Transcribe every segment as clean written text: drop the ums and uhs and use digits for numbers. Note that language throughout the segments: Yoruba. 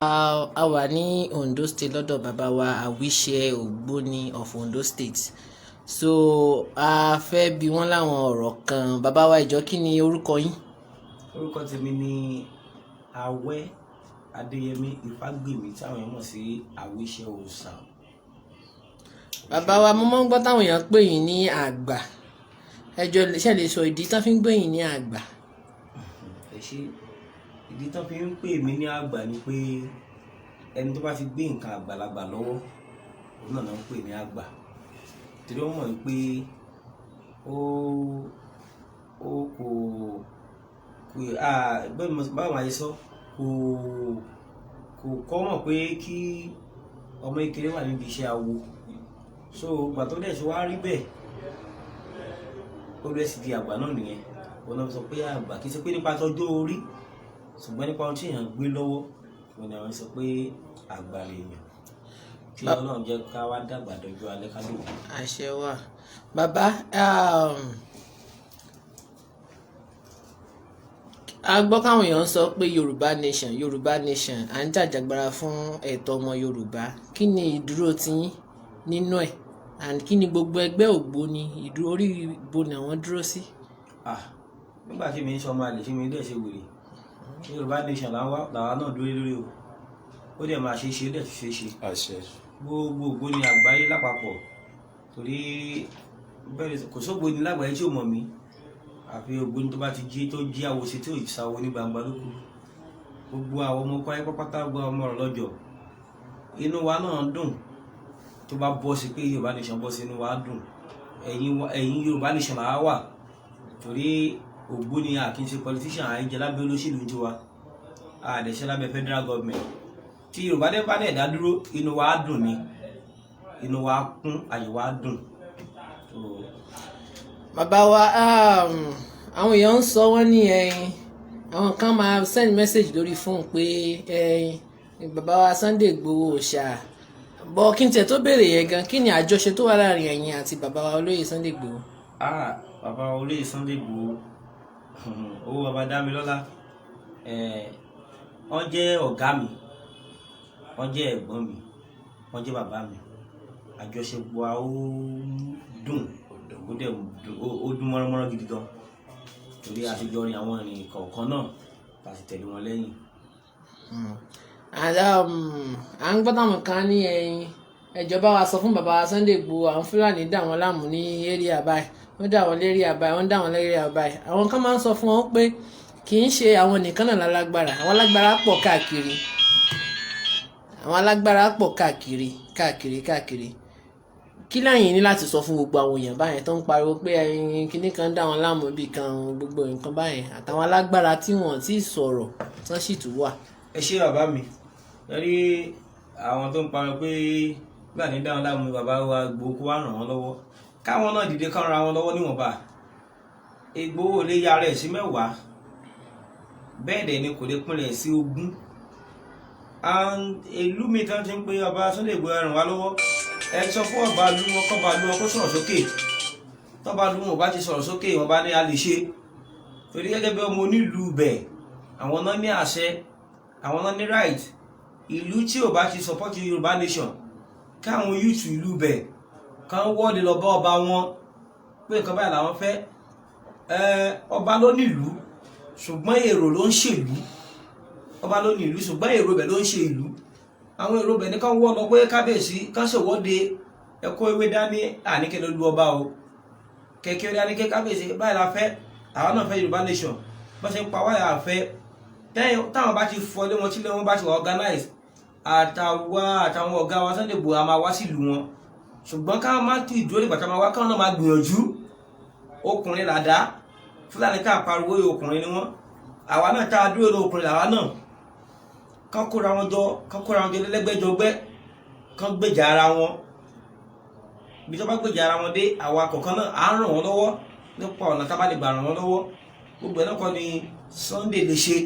A wà ní Ondo State lọ́dọ̀ bàbá wa Àwíṣẹ Ògbóni of Ondo State. So a fẹ́ bi wọ́n láwọn ọ̀rọ̀ kan. Bàbá wa, ìjọ, kí ni orúkọ yín? Orúkọ tèmi ni Awẹ́ Adéyẹmí Ifágbèmí, tí àwọn èèyàn mọ̀ sí Àwíṣẹ Òòṣà. Bàbá wa, mo máa ń gbọ́ táwọn èèyàn pè yín ní àgbà. Ẹ jọ̀ọ́, ṣé lè sọ ìdí tán fi ń gbé yín ní àgbà? Ẹ ṣé. Ìdí tán fi ń pè mí ní àgbà ni pé ẹni tó bá ti gbé nǹkan àgbàlagbà lọ́wọ́, òun náà ń pè ní àgbà, torí wọ́n mọ̀ pé ó kò bẹ́ẹ̀. Báwo máa ṣe sọ, kò kọ́ mọ̀ pé kí ọmọ kékeré wà níbi iṣẹ́ awo. So ìgbà tó dẹ̀ ṣe wá rí bẹ́ẹ̀, ó lè sì di àgbà náà nìyẹn. Òun náà sọ pé àgbà kì í ṣe pé nípa tọjọ́ orí, ṣùgbọ́n nípa ohun tí èèyàn gbé lọ́wọ́, òun ni àwọn sọ pé àgbà lèèyàn. Kí Ọlọ́run jẹ́ ká wá dàgbà dọjọ́ alẹ́, ká dòkú. Àṣẹ wà. Bàbá, a gbọ́ káwọn èèyàn sọ pé Yorùbá nation, Yorùbá nation, à ń jàjàgbara fún ẹ̀tọ́ ọmọ Yorùbá. Kí ni ìdúró tiyín nínú ẹ̀, and kí ni gbogbo ẹgbẹ́ Ògbóni ìdúró, orí ibo ni àwọn dúró sí? Ah, nígbà tí mi ń sọmọ àlè, tí mi dẹ̀ ṣe wèrè, Yorùbá nation làwa náà dúró lórí o. Ó dẹ̀ máa ṣe é ṣe, ó dẹ̀ ti ṣe é ṣe. Àṣẹ. Gbogbo Ògbóni àgbáyé lápapọ̀, torí bẹ́ẹ̀ kò sógbóni lágbàáyé tí ò mọ̀ mí, àfi Ògbóni tó bá ti jí, tó jí àwòṣe, tí ò sáwó ní gbangba ló kù. Gbogbo àwọn ọmọ ọkọ ayé pápátá, gbogbo ọmọ ọ̀rọ̀ lọ́jọ́, inú wa náà dùn tó bá bọ́ sí pé Yorùbá nation bọ́ sí, inú wa dùn. Ẹ̀yin Yorùbá nation làwa wà, torí Ògbóni a kì í ṣe politician, à ń jẹ lábẹ́ olóṣèlú tiwa, a dẹ̀ ṣe lábẹ́ federal government. Tí Yorùbá dẹ́ bá dẹ̀ dá dúró, inú wa dùn ni, inú wa kún, àyè wa dùn. Bàbá wa, àwọn èèyàn ń sọ, wọ́n ní ẹyin àwọn kan máa send message lórí fóònù pé ẹyin bàbá wa Sunday Igboho ṣá bọ́. Kí n tiẹ̀ tó béèrè yẹn gan, kí ni àjọṣe tó wà láàrin ẹ̀yin àti bàbá wa olóyè Sunday Igboho? Ah, bàbá olóyè Sunday Igboho, owó bàbá Dámilọ́lá, wọ́n jẹ́ ọ̀gá mi, wọ́n jẹ́ ẹ̀gbọ́n mi, wọ́n jẹ́ bàbá mi. Àjọṣepọ̀ wa ó dùn, ó dẹ̀ ó dún mọ́ránmọ́rán gidi gan, torí a ti jọ rin àwọn ìrìn kọ̀ọ̀kan náà, tá a sì tẹ̀lé wọn lẹ́yìn. And à ń gbọ́ táwọn kan ní ẹyin ẹjọba wa sọ fún bàbá Sunday Igboho, àwọn Fúlàní dà wọ́n láàmú ní area báyìí, wọ́n dà wọ́n lérí báyìí, wọ́n dà wọ́n lérí báyìí. Àwọn kan máa ń sọ fún wọn pé kì í ṣe àwọn nìkan náà lálágbára, àwọn alágbára pọ̀ káàkiri, àwọn alágbára pọ̀ káàkiri káàkiri káàkiri. Kí láyìn ní láti sọ fún gbogbo àwọn èèyàn báyẹn tó ń pariwo pé ẹyin kinní kan dá wọn láàmú bí kan, gbogbo nǹkan báyẹn, àtàwọn alágbára tí wọn ti sọ̀rọ̀ tán sì tún wà? Ẹ ṣé, bàbá mi. Ẹ rí àwọn tó ń pariwo pé Fúlàní dá wọn láàmú, bàbá wa Ìgbòho kó wá ràn wọ́n lọ́wọ́, káwọn náà dìde, kán ra wọn lọ́wọ́ níwọ̀nba. Ìgbòho lè ya rẹ̀ sí 10, bẹ́ẹ̀ dẹ̀ ni kò lè pínlẹ̀ sí 20. Ìlú mi tán ti ń pé ọba Sunday Igboho ràn wá lọ́wọ́, ẹ sọ fún ọba ìlú wọn, kọ́ba ìlú wọn kó sọ̀rọ̀ sókè. Tọ́ba ìlú wọn ò bá ti sọ̀rọ̀ sókè, wọn bá ní a lè ṣe, torí gẹ́gẹ́ bí ọmọ onílùú bẹ̀, àwọn náà ní àṣẹ, àwọn náà ní right. Ìlú tí ò bá ti support Yorùbá nation, káwọn youth ìlú bẹ̀ kán wọ́de lọ bá ọba wọn pé nǹkan báyìí làwọn fẹ́. Ọba ló nílùú, ṣùgbọ́n èrò ló ń ṣèlú. Ọba ló ní ìlú, ṣùgbọ́n èrò bẹ̀ ló ń ṣe ìlú. Àwọn èrò bẹ̀ ní kán wọ́ lọ pé kábíyèsí, kán ṣèwọ́de, ẹ̀kọ́ ewé dání, àníkẹ́ ló lu ọba o, kẹ̀kẹ́ dání kẹ́ kábíyèsí, báyìí la fẹ́, àwọn náà fẹ́ Yorùbá nation, bá ṣe ń pa wáyà fẹ́. Táwọn bá ti fọlé wọn, tílé wọn bá ti wà organize, àtàwa àtàwọn ọ̀gá wa Sunday Igboho a máa wá sílùú wọn. Ṣùgbọ́n káwọn má ti dúró nígbà tá a máa wá, káwọn náà máa gbìyànjú. Ọkùnrin làdá Fúlàní tá a pariwo yìí, ọkùnrin ni wọ́n. Àwa náà tá a dúró ní ọkùnrin làwa náà. Kán kóra wọn jọ, kán kóra wọn jọ lẹ́lẹ́gbẹ́jọgbẹ́, kán gbèjà ara wọn. Bí tó bá gbèjà ara wọn dé, àwa kọ̀ọ̀kan náà á ràn wọ́n lọ́wọ́ nípa ọ̀nà tá a bá lè gbà ràn wọ́n lọ́wọ́. Gbogbo ẹ̀ náà kọ́ ni Sunday lè ṣe.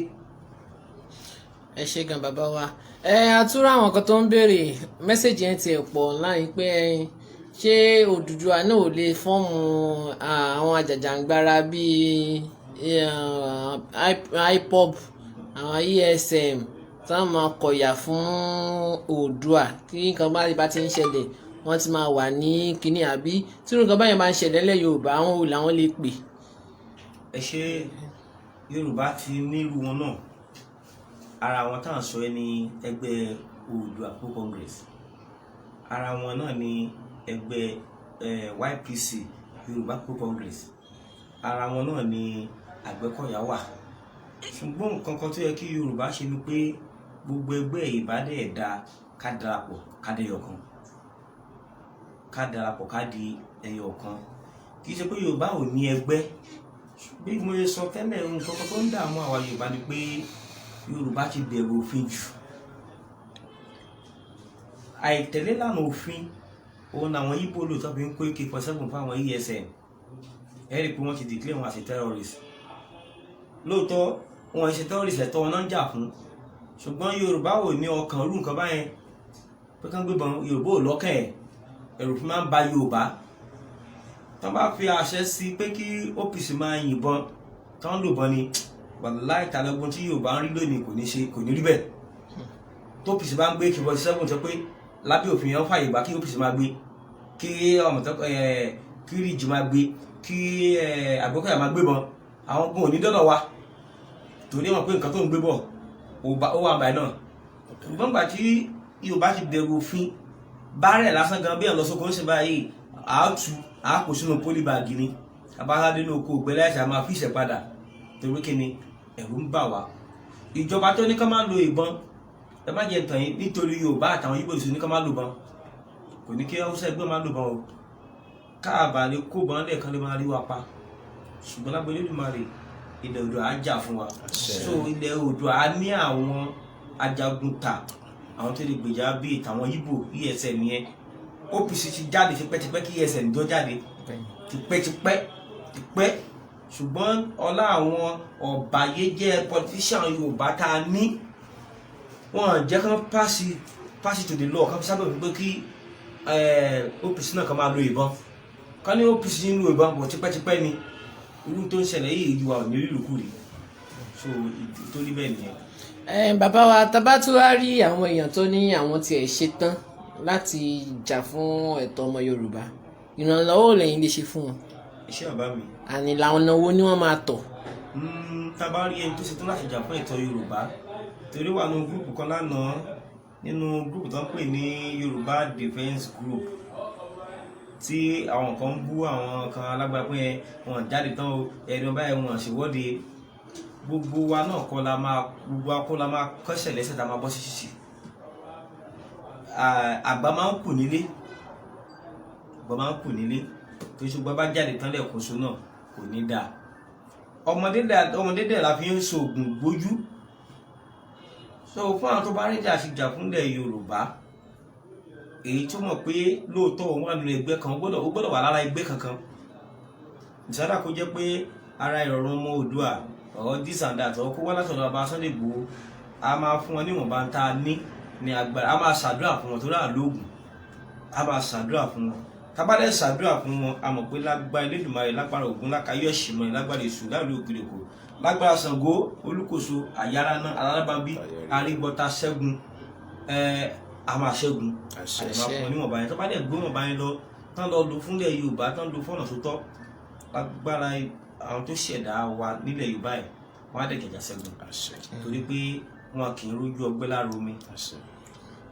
Ẹ ṣe gan, bàbá wa. Ẹ àtúrò àwọn kan tó ń béèrè message yẹn tiẹ̀ pọ̀ online pé ṣé Odùduwà náà ò lè form àwọn àjàjàngbara bíi IPOB, àwọn ESM? Táwọn máa kọ̀yà fún Oòduà, kí nǹkan bá ti ń ṣẹlẹ̀, wọ́n ti máa wà ní kínní, àbí tí nǹkan báyẹn bá ń ṣẹlẹ̀ ńlẹ̀ Yorùbá, àwọn wo làwọn lè pè? Ẹ ṣe. Yorùbá ti nírú wọn náà. Ara wọn tá à ń sọ ẹ ní ẹgbẹ́ Oòduà People Congress, ara wọn náà ní ẹgbẹ́ YPC, Yorùbá People Congress, ara wọn náà ní Àgbẹ̀kọ̀yà wà. Ṣùgbọ́n nǹkan kan tó yẹ kí Yorùbá ṣe ni pé gbogbo ẹgbẹ́ ìbádẹ́ ẹ̀dá ká darapọ̀, ká dẹyọ kan, ká darapọ̀, ká di ẹyọ kan. Kì í ṣe pé Yorùbá ò ní ẹgbẹ́. Bí mo ṣe sọ tẹ́lẹ̀, nǹkan kan tó ń dààmú àwa Yorùbá ni pé Yorùbá ti bẹ̀rù òfin jù. Àìtẹ̀lé lànà òfin òun làwọn Ìgbò lò tó fi ń kó AK-47 fún àwọn ESN. Ẹ rí i pé wọ́n ti declare wọn as a terrorist. Lóòótọ́, wọn ṣe terrorist, ẹ̀tọ́ wọn náà ń jà fún, ṣùgbọ́n Yorùbá ò ní ọkàn rú nǹkan báyẹn pé kán gbébọn. Yorùbá ò lọ́kàn ẹ̀, ẹ̀rù fi máa ń ba Yorùbá. Tán bá fi àṣẹ sí pé kí OPC máa yìnbọn tán lò bọ́n ni, wàláì tàlẹ́gbọ́n tí Yorùbá ń rí lónìí kò ní ṣe, kò ní rí bẹ́ẹ̀. Tó OPC bá ń gbé AK-47, sọ pé lábẹ́ òfin yẹn fàyè gbà kí OPC máa gbé, kí ọmọọ̀tọ́ kí ríjì máa gbé, kí Àgbẹ̀kọ̀yà máa gbébọn, àwọn ogun ò ní dọ́dọ̀ wa, torí wọn pé nǹkan tó ń gbé bọ̀ ó wà báyìí náà. Ṣùgbọ́n gbà tí Yorùbá ti bẹ̀rù òfin bárẹ̀ lásán gan, bí ẹ̀ lọ sóko ń ṣe báyìí, àátú àákò sínú polybag ni abáńlá nínú oko ògbẹ́lẹ́ àṣà máa fi ìṣẹ̀ padà, torí kí ni? Ẹ̀rù ń bà wá. Ìjọba tó ní ká má lo ìbọn, ẹ má jẹ tàn yín, nítorí Yorùbá àtàwọn Ìgbò sì ní ká má lo ìbọn, kò ní kí Haúsá ẹgbẹ́ má lo ìbọn o. Káàbà lè kó bọn lẹ́ẹ̀kan lè máa rí wa pa. Ṣùgbọ́n lágbó Elédùmarè, ilẹ̀ Oòduà á jà fún wa. So ilẹ̀ Oòduà á ní àwọn ajagunta, àwọn tó lè gbèjà bíi tàwọn Ìgbò ESN yẹn. OPC ti jáde tipẹ́tipẹ́ kí ESN tó jáde, tipẹ́tipẹ́ tipẹ́. Ṣùgbọ́n ọlá àwọn ọ̀bàyéjẹ́ politician Yorùbá tá a ní, wọ́n jẹ́ kán pass to the law, kán fi sábẹ́ òfin pé kí OPC náà kàn máa lo ìbọn. Kán ní OPC ń lo ìbọn bọ̀ tipẹ́tipẹ́ ni irú tó ń ṣẹlẹ̀ yìí, ìwà ò ní rí lùkù rí. So tó rí bẹ́ẹ̀ nìyẹn. Bàbá wa, tá bá tún wá rí àwọn èèyàn tó ní àwọn tiẹ̀ ṣe tán láti jà fún ẹ̀tọ́ ọmọ Yorùbá, ìrànlọ́wọ́ lẹ́yìn lè ṣe fún wọn? Iṣẹ́ bàbá mi. Àní làwọn owó ni wọ́n máa tọ̀? Tá a bá rí ẹni tó ṣetán láti jà fún ẹ̀tọ́ Yorùbá, torí wà nínú group kan lánàá, nínú group tó ń pè ní Yorùbá Defence Group, tí àwọn kan ń bú àwọn kan alágbára pé wọn jáde tán o, ẹni báyìí wọn ṣèwọ́de. Gbogbo wa náà kọ́ la máa, gbogbo wa kọ́ la máa kọ́sẹ̀ lẹ́sẹ̀ tá a máa bọ́ sí ṣíṣì. Àgbà máa ń kù nílé, àgbà máa ń kù nílé tó, ṣùgbọ́n bá jáde tán lẹ́ẹ̀kan so náà kò ní dáa. Ọmọdé dẹ̀ la fi ń ṣoògùn gbójú. So fún àwọn tó bá rí jà sí jà fúnlẹ̀ Yorùbá, èyí tó mọ̀ pé lóòótọ́ òun wà nínú ẹgbẹ́ kan, ó gbọ́dọ̀ wà lára ẹgbẹ́ kankan, ìsádà kó jẹ́ pé ara ìrọ̀rùn ọmọ Oòduà or this and that, or kó wá látọ̀dọ̀ bàbá Sunday Igboho, a máa fún wọn níwọ̀nba tá a ní ní agbára. A máa ṣàdúrà fún wọn, torí àlóògùn, a máa ṣàdúrà fún wọn. Tábàdẹ̀ ṣàdúrà fún wọn, a mọ̀ pé lágbára Elédùmarè, lágbára Ògún, lákàáyọ̀ ṣìmọ̀, lágbára Èṣù, láàrin ògìrìkò, lágbára Ṣàngó Olúkòso, àyàrá alábàbí arígbọ́ta ṣẹ́gun, a máa ṣẹ́gun, àti máa fún wọn níwọ̀nba yẹn. Tó bá dẹ̀ gbé wọ̀nba yẹn lọ tán, lọ lò fúnlẹ̀ Yorùbá, tán lò fọ́nà tó tọ́, lágbára àwọn tó ṣẹ̀dá wa nílẹ̀ Yorùbá yìí, wọ́n á dẹ̀ jàjà ṣẹ́gun, torí pé wọn kì í rójú ọgbẹ́ lára omi.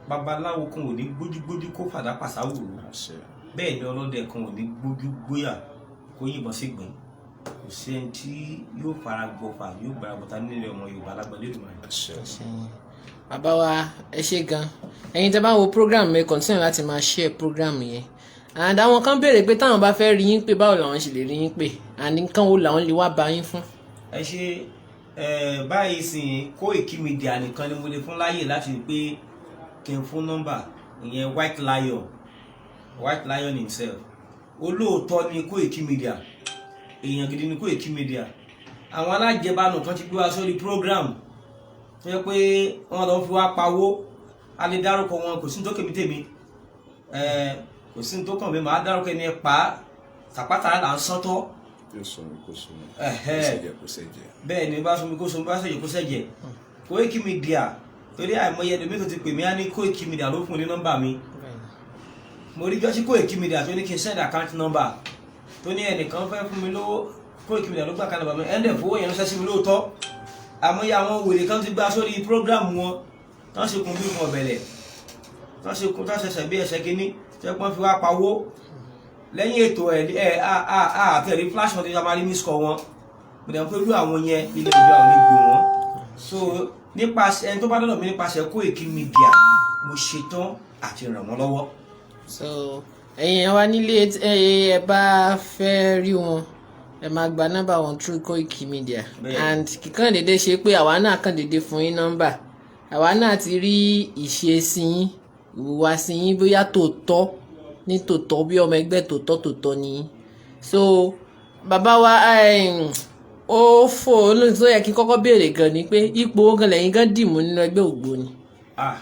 Babaláwo kan ò ní gbójúgbójú kó fàdá pàṣáwòrò, bẹ́ẹ̀ ni ọlọ́dẹ kan ò ní gbójú gbóyà kó yìnbọn sí gbìn. Kò sí ẹni tí yóò fara gbọfà, yóò gbára bọ̀tá nílẹ̀ ọmọ Yorùbá lágbàdo Èdùmàrè. Bàbá wa, ẹ ṣé gan. Ẹ̀yin tẹ́ bá ń wo program mi, continue láti máa share program yẹn. And àwọn kan béèrè pé táwọn bá fẹ́ rí yín pé, báwo làwọn ṣe lè rí yín pé, and nǹkan wo làwọn lè wá bá yín fún? Ẹ ṣe. Ẹ báyìí sìn, Koiki Media nìkan ni mo lè fún láyè láti rí pé kí n fún nọ́mbà, ìyẹn White Lion, White Lion himself. Olóòótọ́ ni Koiki Media, èèyàn gidi ni Koiki Media. Àwọn alájẹbánu kan ti gbé wa sórí program tó yẹ pé wọ́n lọ fi wá pawó. A lè dárúkọ wọn, kò sí ní tó kèmí tèmi, kò sí ní tó kàn mí. Màá dárúkọ ẹni pa sàpátà là ń sọ́tọ̀. Yóò sọ mi kó sọ mi, kó ṣẹ̀jẹ̀ kó ṣẹ̀jẹ̀. Bẹ́ẹ̀ ni, bá sọ mi kó sọ mi, bá ṣẹ̀jẹ̀ kó ṣẹ̀jẹ̀. Koiki Media. Torí àìmọye ẹlòmíì tó ti pè mí, á ní Koiki Media ló fún un ní nọ́mbà mi. Mo rí jọ́sí Koiki Media tó ní kí n send account number, tó ní ẹnìkan fẹ́ fún mi lówó, Koiki Media ló gbà account number mi, ẹ̀ńdẹ̀ fowó yẹn ránṣẹ́ sí mi lóòótọ́. Àmọ́ àwọn wèrè kan ti gbá sórí program wọn, tán ṣe kun bí kun ọ̀bẹ̀lẹ̀, tán ṣe kun, tán ṣẹṣẹ̀ bí ẹsẹ̀ kínní, tó yẹ kí wọ́n fi wá pawó lẹ́yìn ètò ẹ̀ ẹ̀ a a a àtẹ̀rí flash wọn tó yẹ máa rí miss call wọn. Mo dẹ̀ ń pé irú àwọn yẹn, ilé ìjọ àwọn lè gbé wọn. So nípasẹ̀ ẹni tó bá dọ̀dọ̀ mi nípasẹ̀ Koiki Media, mo ṣetán àti ràn wọ́n lọ́wọ́. So ẹ̀yin ẹ̀ wá nílé, ẹ bá fẹ́ rí wọn, ẹ máa gba nọ́mbà wọn through Koiki Media. And kíkàn dédé ṣe pé àwa náà kàn dédé fún yín nọ́mbà, àwa náà ti rí ìṣesí yín, ìhùwàsí yín, bóyá tòótọ́ ní tòótọ́, bí ọmọ ẹgbẹ́ tòótọ́ tòótọ́ ni yín. So bàbá wa, ó fò olóhùn tó yẹ kí n kọ́kọ́ béèrè gan ni pé ipò gan lẹ́yìn gan dìmú nínú ẹgbẹ́ Ògbóni? Ah,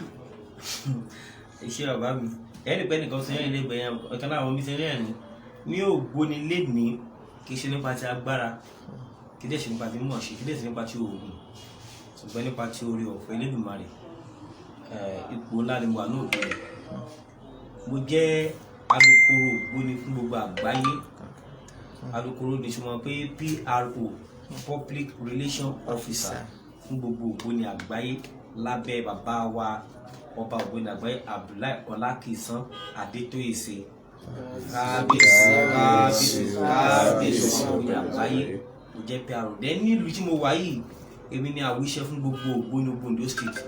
iṣẹ́ bàbá mi, ẹ̀rí pé nìkan sẹ́yìn ilé gbẹ̀yìn ọ̀kan láwọn mi sẹ́yìn ẹ̀rín ní Ògbóni lẹ́ni. Kì í ṣe nípa ti agbára, kì í dẹ̀ ṣe nípa ti mímọ̀ ṣe, kì í dẹ̀ ṣe nípa ti oògùn, ṣùgbọ́n nípa ti oore ọ̀fẹ́ Elédùmarè. Ipò ńlá ni mo wà ní Ògbóni. Mo jẹ́ alukoro Ògbóni fún gbogbo àgbáyé. Alukoro ní sọ pé PRO, Public Relation Officer, fún gbogbo Ògbóni àgbáyé lábẹ́ bàbá wa, ọba Ògbóni àgbáyé, Abdullahi Ọlákìsán Adétóyèsè. Kábíyèsí, kábíyèsí, kábíyèsí Ògbóni àgbáyé. Mo jẹ́ PRO dẹ́ nílùú tí mo wà yìí. Èmi ni àwíṣẹ fún gbogbo Ògbóni, Ondo State,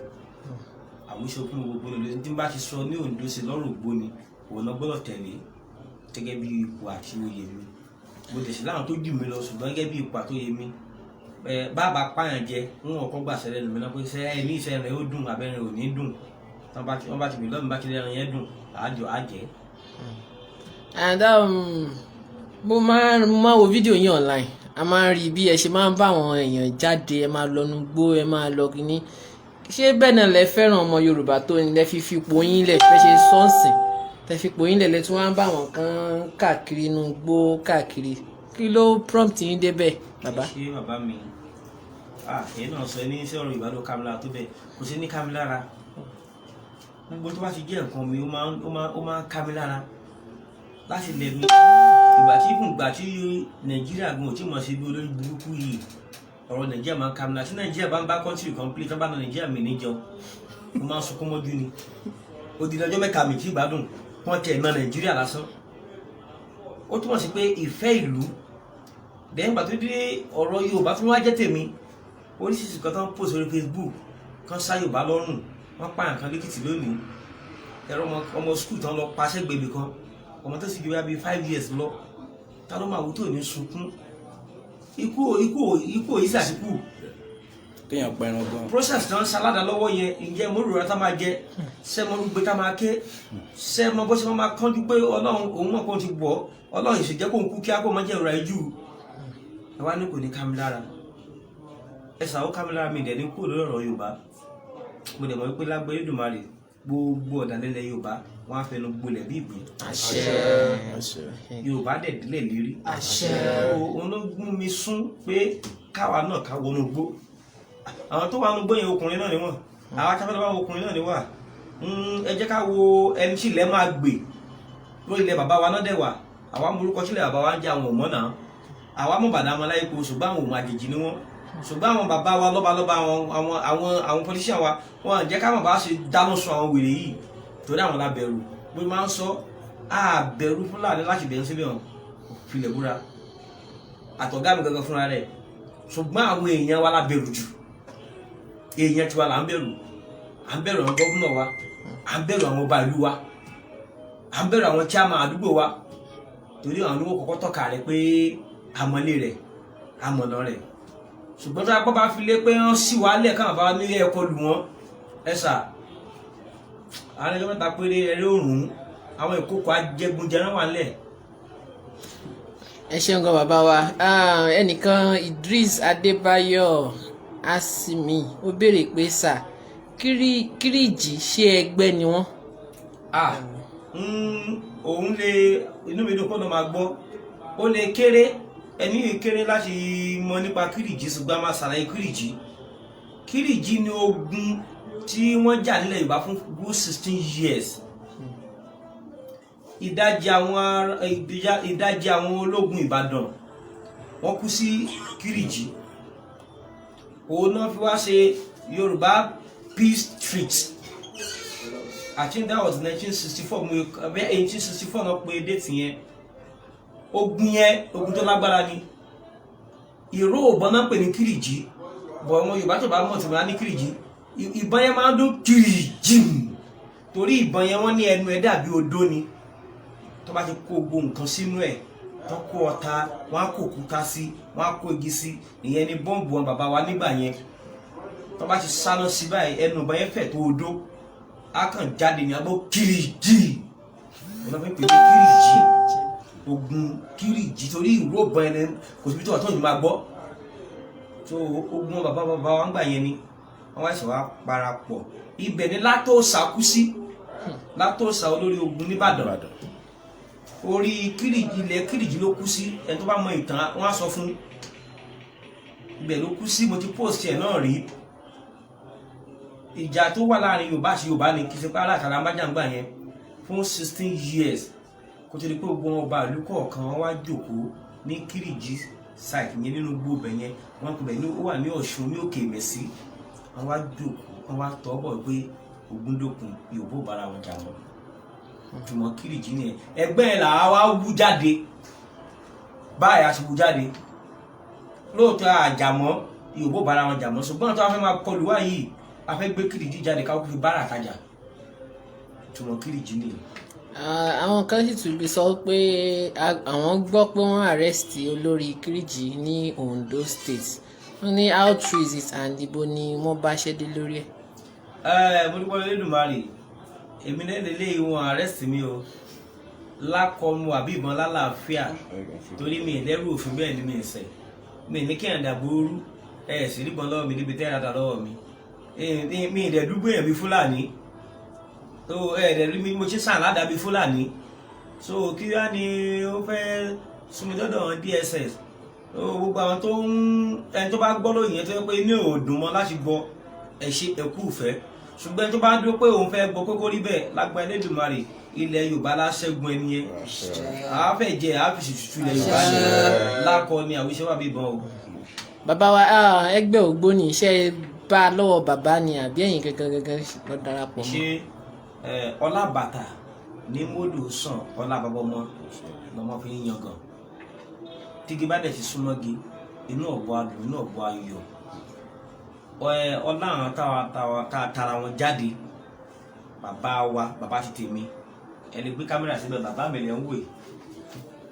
àwíṣẹ fún gbogbo Ògbóni. Tí n bá ti sọ ní Ondo State lọ́rọ̀ Ògbóni, òun náà gbọ́dọ̀ tẹ̀lé gẹ́gẹ́ bí ipò àti oyè mi. Mo tẹ̀sí láwọn tó jù mí lọ, ṣùgbọ́n gẹ́gẹ́ bí ipò àti oyè mi, ẹ bàbá pààyàn jẹ, wọn ò kọ́ gbà sẹ́lẹ̀ nù mí náà pé ṣé ẹ ní ìṣẹ́ rẹ̀ ó dùn, abẹ́rẹ́ ò ní dùn. Tí wọ́n bá ti bì lọ́mọ bá ti lẹ́ran yẹn dùn, àjọ àjẹ́. And mo máa wo fídíò yín online. A máa ń rí bí ẹ ṣe máa ń bá àwọn èèyàn jáde, ẹ máa lọ nugbó, ẹ máa lọ kínní. Ṣé bẹ́ẹ̀ náà lẹ fẹ́ràn ọmọ Yorùbá tó ní lẹ fi fipò yín lẹ̀ fẹ́ ṣe sọ́ọ̀sìn, tẹ fipò yín lẹ̀ lẹ tí wọ́n á bá àwọn kan káàkiri inú gbó káàkiri? Kí ló prompt yín débẹ̀, bàbá? Ṣé bàbá mi, ah, èyí náà sọ ní sọ̀rọ̀ Yorùbá ló ká mi lára tó bẹ́ẹ̀. Kò sí ní ká mi lára. Gbogbo tó bá ti jẹ́ nǹkan mi, ó máa ń ká mi lára láti lẹ̀ mi. Ìgbà tí Nàìjíríà gan ò tí mọ̀ sí bí olórí burúkú yìí, ọ̀rọ̀ Nàìjíríà máa ń ká mi lára. Tí Nàìjíríà bá ń bá country kan play, tó bá na Nàìjíríà mi níjẹun, mo máa ń sunkún mọ́jú ni. Odidi ọjọ́ 3 mi tí gbádùn wọ́n tẹ̀ ná Nàìjíríà lásán. Ó túmọ̀ sí pé ìfẹ́ ìlú lẹ́yìn ìgbà tó dé ọ̀rọ̀ Yorùbá tó wá jẹ́ tèmi. Oríṣiríṣi kan tó ń post orí Facebook kan sá Yorùbá lọ́rùn. Wọ́n pààyàn kan lẹ́kìtì lónìí, ẹ̀rọ ọmọ school tán lọ paṣẹ́ gbèbè kan, ọmọ tó sì ju bíi 5 years lọ. Ta ló máa wú tó ní sunkún? Ikú, ikú, ikú òyìí sàṣìkú. Kéèyàn pẹran gan. Process tó ń ṣaládà lọ́wọ́ yẹn, ǹjẹ́ mo rò tá máa jẹ ṣẹ́ mo rúgbe tá máa ké ṣẹ́ mo bó ṣe máa kánjú pé Ọlọ́run òun mọ̀ kó ti bọ̀, Ọlọ́run ìṣèjẹ́ kó ń kú kíá, kó má jẹ́ ìrora ijú ẹ wá ní kò ní ká mi lára. Ẹ ṣàwó ká mi lára mi dẹ̀ ní kúrò lórí ọ̀rọ̀ Yorùbá. Mo dẹ̀ mọ̀ wípé lágbẹ́ Elédùmarè, gbogbo ọ̀dàlẹ̀ Yorùbá, wọ́n á fẹnu gbolẹ̀ bí ìgbín. Àṣẹ. Àṣẹ. Yorùbá dẹ̀ délẹ̀ lérí. Àṣẹ. Òun ló mú mi sún pé káwa náà ká wọnú igbó. Àwọn tó wà nú igbó yẹn, ọkùnrin náà ni wọ́n. Àwọn akáfẹ́ bá wọ, ọkùnrin náà ni wà. Ẹ jẹ́ ká wo ẹni tí ilẹ̀ máa gbè lórí ilẹ̀ bàbá wa náà dẹ̀ wà. Àwa mú orúkọ sílẹ̀ bàbá wa ń jẹ́, àwọn òmọ́ náà. Àwa mú bàdá ọmọ láyé kó, ṣùgbọ́n àwọn òmò àjèjì ni wọ́n. Ṣùgbọ́n àwọn bàbá wa lọ́balọ́ba, àwọn politician wa, wọn jẹ́ ká mọ̀ bá ṣe dáná sun àwọn wèrè yìí, torí àwọn la bẹ̀rù. Bó máa ń sọ, á bẹ̀rù Fúlàní láti bẹ̀rù síbẹ̀ wọn filẹ̀ búra àtọ̀gá mi gangan fúnra rẹ̀. Ṣùgbọ́n àwọn èèyàn wa la bẹ̀rù jù. Èèyàn tiwa là ń bẹ̀rù. À ń bẹ̀rù àwọn gómìnà wa, à ń bẹ̀rù àwọn ọba ìlú wa, à ń bẹ̀rù àwọn chairman àdúgbò wa, torí àwọn oníwó kọ́kọ́ tọ́ka rẹ̀ pé àmọ́lé rẹ̀, àmọ̀nà rẹ̀. Ṣùgbọ́n tó a gbọ́ bá fi lé pé wọ́n sì wá lẹ̀ káwọn bá nílé ẹ̀kọ́ lù wọ́n, ẹ sà, àwọn ẹjọ́ 3 péré ẹrẹ́ òrùn, àwọn ìkókò ajẹgunjẹrán wà nílẹ̀. Ẹ ṣeun gan, bàbá wa. Ah, ẹnìkan, Idris Adébáyọ̀ Asimi, ó béèrè pé, sà, Kíríjì, ṣé ẹgbẹ́ ni wọ́n? Ah, òun lè inú mi dùn kó ló máa gbọ́. Ó lè kéré, ẹni yìí kéré láti mọ nípa Kírìjì, ṣùgbọ́n a máa ṣàlàyé Kírìjì. Kírìjì ni ogun. Tí wọ́n jà nílẹ̀ Yorùbá fún good 16 years. Ìdajì àwọn ológun Ìbàdàn, wọ́n kú sí Kírìjí. Òun náà fi wá ṣe Yorùbá Peace Treaty. I think that was 1964, mo 1864 náà pé date yẹn. Ogun yẹn, ogun tó lágbára ni. Ìró ìbọn náà pè ní Kírìjí bọ̀. Ọmọ Yorùbá tó bá mọ̀ tí wọ́n á ní Kírìjí, ìbọn yẹn máa ń dún kìrìjìm, torí ìbọn yẹn, wọ́n ní ẹnu ẹ̀ dàbí odó ni. Tó bá ti kó gbogbo nǹkan sínú ẹ̀, tó kó ọta, wọ́n á kó òkúta sí, wọ́n á kó igi sí. Ìyẹn ni bọ́ǹbù wọn bàbá wa nígbà yẹn. Tó bá ti sáná sí báyìí, ẹnu ìbọn yẹn fẹ̀ tó odó, á kàn jáde ní agbó kìrìjì. Wọ́n náà fi ń pè ní Kírìjí, ogun Kírìjí, torí ìró ìbọn ẹni kò síbi tó wà tó ní máa gbọ́. So ogun bàbá bàbá wa ń gbà yẹn ni wọ́n wá ṣe wá parapọ̀. Ibẹ̀ ni Látòsà kú sí, Látòsà, olórí ogun nìbàdàn. Orí Kírìjí, ilẹ̀ Kírìjí ló kú sí. Ẹni tó bá mọ ìtàn, wọ́n á sọ fún. Ibẹ̀ ló kú sí. Mo ti post ẹ̀ náà rí. Ìjà tó wà láàrin Yorùbá àti Yorùbá ni, kì í ṣe pé aláàtàlà májàngbà yẹn fún 16 years, kó tó di pé gbogbo ọba ìlú kọ̀ọ̀kan, wọ́n wá jókòó ní Kírìjí site yẹn, nínú gbòòbẹ̀ yẹn. Wọ́n pè bẹ̀ ní, ó wà ní Ọ̀ṣun, ní Òkè Ìmẹ̀sí. Wọ́n wá jókòó, wọ́n wá tọ́ bọ̀ pé ogun dókun, Yorùbá ò bára wọn jà mọ́. Jùmọ̀ Kírìjí nìyẹn. Ẹgbẹ́ ẹ̀ là wá wú jáde báyìí, a sì wú jáde lóòótọ́. Àjàmọ́, Yorùbá ò bára wọn jà mọ́, ṣùgbọ́n tó a fẹ́ máa kọlù wá yìí, a fẹ́ gbé Kírìjí jáde káwọ́ fi bára tajà. Jùmọ̀ Kírìjí nìyẹn. Àwọn kan sì tún bí sọ pé àwọn gbọ́ pé wọ́n arrest olórí Kírìjí ní Ondo State. Wọ́n ní how true is it, and ibo ni wọ́n bá ṣẹ́ dé lórí ẹ̀? Ẹ mo dúpẹ́ Olódùmarè. Èmi náà lélẹ́yìí, wọn arrest mi o, lákọ̀ọ́mù àbí ìbọn lálàáfíà, torí mi ìlẹ́rù òfin. Bẹ́ẹ̀ ni mi ì ṣẹ̀, mi ní kí ẹ̀dà burú ẹ̀ sì ríbọn lọ́wọ́ mi níbi tẹ́ ẹ̀dà lọ́wọ́ mi. Mi ìdẹ̀ dúgbò èèyàn bí Fúlàní tó ẹ̀ẹ́dẹ̀ rí mi, mo ṣe sàn ládàá bí Fúlàní. So kí wá ni ó fẹ́ súnmi dọ́dọ̀ DSS? So gbogbo àwọn tó ń, ẹni tó bá gbọ́ lóyìn yẹn, tó yẹ pé ní òdùn mọ́ láti gbọ́, ẹ ṣe, ẹ kú ìfẹ́. Ṣùgbọ́n tó bá dúró pé òun fẹ́ gbọ́ pé kó rí bẹ́ẹ̀, lágbára Elédùmarè, ilẹ̀ Yorùbá láṣẹ́gun ẹni yẹn, àáfẹ́ jẹ àáfìsì tutù ilẹ̀ Yorùbá ni lákọ ni àwọn iṣẹ́ wà bí ìbọn o. Bàbá wa, ẹgbẹ́ ògbóni, iṣẹ́ bá a lọ́wọ́ bàbá ni àbí ẹ̀yin gangan gangan lọ darapọ̀ mọ́? Ṣé ọlá bàtà ní mọ́dù sàn, ọlá bàbá ọmọ lọmọ fi ń yangàn. Tígi bá dẹ̀ ti súnmọ́gi, inú ọ̀bọ adùn, inú ọ̀bọ ayọ̀. Ọlá àwọn táwa tá a tara wọn jáde, bàbá wa, bàbá ti tèmi. Ẹ lè gbé kámẹ́rà síbẹ̀. Bàbá mi lẹ̀ ń wè,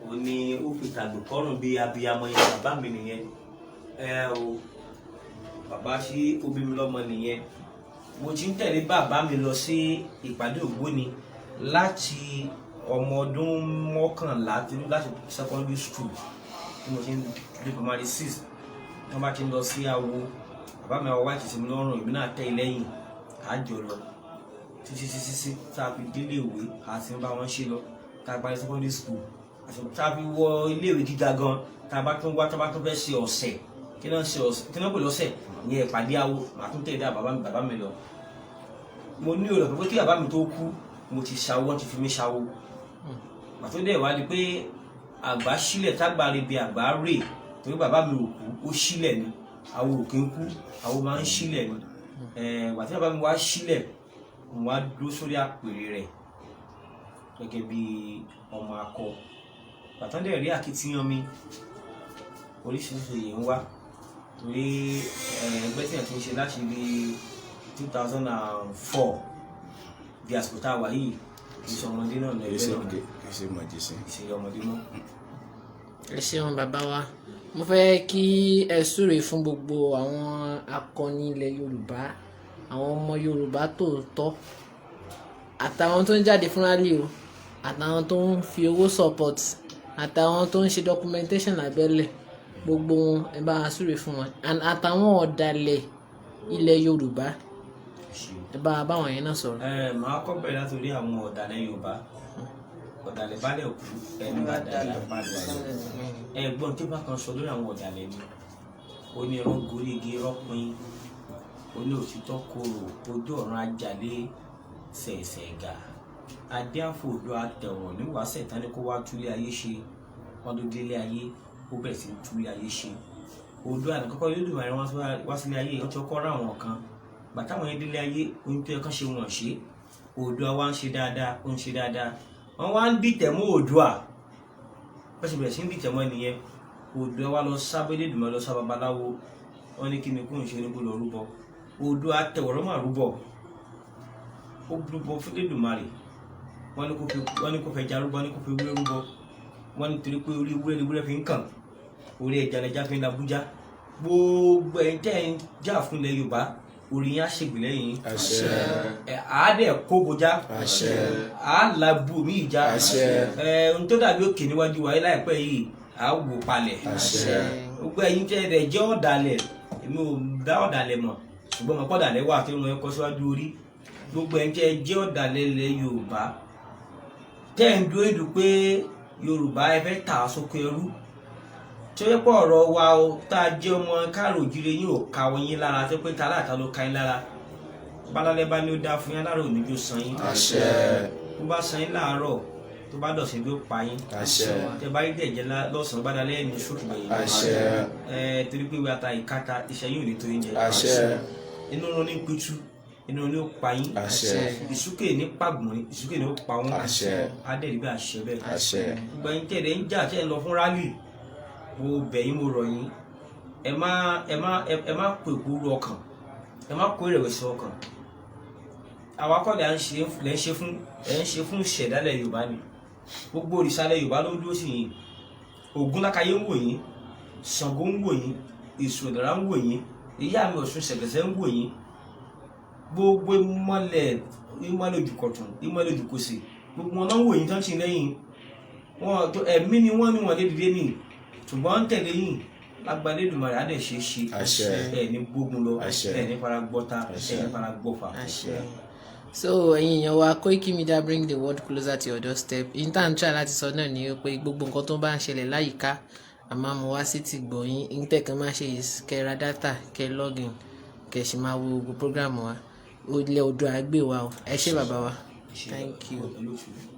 ó ní ó fi tàgbé kọ́rùn bíi abiyamọ yẹn. Bàbá mi nìyẹn. Ẹ o, bàbá tí ó bí mi lọ́mọ nìyẹn. Mo ti ń tẹ̀lé bàbá mi lọ sí ìpàdé ògbóni láti ọmọ ọdún 11, láti secondary school tí mo ti ń dé primary six. Tí wọ́n bá ti ń lọ sí awo, bàbá mi àwọn wáìtì sí mi lọ́rùn, èmi náà tẹ́ lẹ́yìn, àjọ lọ títí títí tí tá a fi délé ìwé, àti ń bá wọn ṣe lọ, tá a parí secondary school, àti tá a fi wọ iléèwé gíga gan. Tá a bá tún wá, tá a bá tún fẹ́ ṣe ọ̀sẹ̀, kí náà ṣe ọ̀sẹ̀, kí náà pè lọ́sẹ̀ ìyẹn, ìpàdé awo, màá tún tẹ̀lé bàbá mi lọ. Mo ní òrò pé kí bàbá mi tó kú, mo ti ṣàwó, wọ́n ti fi mí ṣàwó. Pàtó dẹ̀ wá di pé àgbà sílẹ̀, tágbà rebi àgbà rè, torí bàbá mi ò kú, ó sílẹ̀ ni. Awo ò kí ń kú, awo máa ń sílẹ̀ ni. Wàtí bàbá mi wá sílẹ̀, mo wá dúró sórí àpèrè rẹ̀ gẹ́gẹ́ bí ọmọ akọ. Pàtó dẹ̀ rí akitiyan mi, oríṣiríṣi èyí ń wá, torí ẹgbẹ́ tí yẹn ti ń ṣe láti bí 2004 di àsìkò tá a wà yìí, kì í ṣe ọmọdé náà ní ẹgbẹ́ náà. Kì í ṣe mọ̀jẹ̀sìn. Kì í ṣe ọmọdé mọ́. Ẹ ṣeun bàbá wa. Mo fẹ́ kí ẹ súre fún gbogbo àwọn akọni ilẹ̀ Yorùbá, àwọn ọmọ Yorùbá tòótọ́, àtàwọn tó ń jáde fún rally o, àtàwọn tó ń fi owó support, àtàwọn tó ń ṣe documentation lábẹ́lẹ̀, gbogbo wọn, ẹ bá wa súre fún wọn, and àtàwọn ọ̀dàlẹ̀ ilẹ̀ Yorùbá, ẹ bá wa báwọn yẹn náà sọ̀rọ̀. Ẹ máa kọ́ bẹ̀rẹ̀ láti orí àwọn ọ̀dàlẹ̀ Yorùbá. Ọ̀dàlẹ̀ balẹ̀ kú, ẹni bá dalẹ̀ balẹ̀. Ẹ gbọ́n tí bá kan sọ lórí àwọn ọ̀dàlẹ̀ ni, ó ní irọ́ gorí igi, irọ́ pin. Oní òtítọ́ korò ojú ọ̀run ajalè ṣẹ̀ṣẹ̀ gà adé àfòdó àtẹ̀wọ̀ níwàásẹ̀ tán ni kó wá túlé ayé ṣe. Wọ́n tó délé ayé, ó bẹ̀rẹ̀ sí ní túlé ayé ṣe. Oòduà ní kọ́kọ́ Olódùmarè wá sílé ayé, ó ti kọ́kọ́ rán àwọn kan. Bàtà wọn yẹn délé ayé, ohun tó yẹ kán ṣe wọ́n ṣe. Oòduà wá ń ṣe dáadáa, ó ń ṣe dáadáa, wọ́n wá ń dìtẹ̀ mọ́ Oòduà. Wọ́n sì bẹ̀rẹ̀ sí ń dìtẹ̀ mọ́ ẹnìyẹn. Oòduà wá lọ sábẹ́ Elédùmarè, lọ sá babaláwo. Wọ́n ní kí ni kó ń ṣe? Ní kó lọ rúbọ. Oòduà tẹ̀wọ̀rọ̀ mà rúbọ, ó rúbọ fún Elédùmarè. Wọ́n ní kó fẹ́ ja rúbọ, wọ́n ní kó fi ewúrẹ́ rúbọ. Wọ́n ní torí pé orí ewúrẹ́ ni ewúrẹ́ fi ń kàn, orí ẹja lẹja fi ń labújá. Gbogbo ẹ̀ tẹ́ ẹ̀ ń jà fún ilẹ̀ Yorùbá, orí yín á ṣègbè lẹ́yìn yín. Àṣẹ. Ẹ̀ á dẹ̀ kógojá. Àṣẹ. Á làbù mí ìjà. Àṣẹ. Ẹ̀ ohun tó dàbí òkè níwájú wa yìí láìpẹ́ yìí, á wò palẹ̀. Àṣẹ. Gbogbo ẹ̀yin tẹ́ ẹ dẹ̀ jẹ́ ọ̀dàlẹ̀, èmi ò dá ọ̀dàlẹ̀ mọ̀, ṣùgbọ́n mo kọ́ ọ̀dàlẹ̀ wà tí wọ́n kọ́ síwájú orí. Gbogbo ẹ̀yin tẹ́ ẹ jẹ́ ọ̀dàlẹ̀ ilẹ̀ Yorùbá, tẹ́ ẹ̀ ń dúró ìdú pé Yorùbá ẹ fẹ́ tà á sóko ẹrú, tí ó yẹ pé ọ̀rọ̀ wa o tá a jẹ́ ọmọ káàrò òjíire yín ò ka yín lára, tó pé ta láàtà ló ka yín lára. Bálálẹ́ bá ní ó dáa fún yín, aláàrọ̀ òní jó san yín. Àṣẹ. Bó bá san yín láàárọ̀, tó bá dọ̀sẹ̀ bí ó pa yín. Àṣẹ. Tẹ bá rí dẹ̀jẹ̀ lọ́sàn-án, bá dalẹ́ ẹni sókè gbẹ̀yìn. Àṣẹ. Ẹ torí pé wíwá ta ìkata iṣẹ́ yóò ní tó yín jẹ. Àṣẹ. Inú rún ní pitú, inú ní ó pa yín. Àṣẹ. Ìsúkè ní pàgbọ́n, ìsúkè ní ó pa wọ́n. Àṣẹ. Adẹ́rìí bí àṣẹ bẹ́ẹ̀. Àṣẹ. Gbogbo ẹ̀yin tẹ̀lé ń jà, tẹ́ ń lọ fún rally, mo bẹ̀ yín, mo rọ̀ yín, ẹ má kó ìkúrú ọkàn, ẹ má kó ìrẹ̀wẹ̀sì ọkàn. Àwa kọ́ lẹ́ ń ṣe, lẹ́ ń ṣe fún, ẹ̀ ń ṣe fún ìṣẹ̀dálẹ̀ Yorùbá ni. Gbogbo òrìṣàlẹ̀ Yorùbá ló ń dúró sí yín. Ògún lákàyé ń wò yín, Ṣàngó ń wò yín, Èṣù Ọ̀dàrà ń wò yín, ìyá mi Ọ̀ṣun Ṣẹ̀gẹ̀ṣẹ̀ ń wò yín. Gbogbo ìmọ̀lẹ̀, ìmọ̀lẹ̀ ojúkọ̀tún, ìmọ̀lẹ̀ ojúkòsì, gbogbo wọn náà ń wò yín tán sí lẹ́yìn wọn tó ẹ̀mí ni wọ́n ní wọn lé dìde ní, ṣùgbọ́n ń tẹ̀lé yín lágbàdé. Èdùmàrè á dẹ̀ ṣe é ṣe. Àṣẹ. Ẹ̀ ní gbógun lọ. Àṣẹ. Ẹ̀ ní fara gbọ́ta. Àṣẹ. Ẹ̀ ní fara gbọ́fà. Àṣẹ. So ẹ̀yin èèyàn wa, Koiki Media bring the world closer to your doorstep. Intan try láti sọ náà ni pé gbogbo nǹkan tó bá ń ṣẹlẹ̀ láyìíká, a máa mú wá sí ti gbọ̀yìn. Intẹ̀ kan máa ṣe is kẹ́ ra data, kẹ́ login, kẹ́ sì máa wo gbogbo program wa. Ilẹ̀ Oòduà á gbè wa o. Ẹ ṣé bàbá wa, thank you. Olóòtú.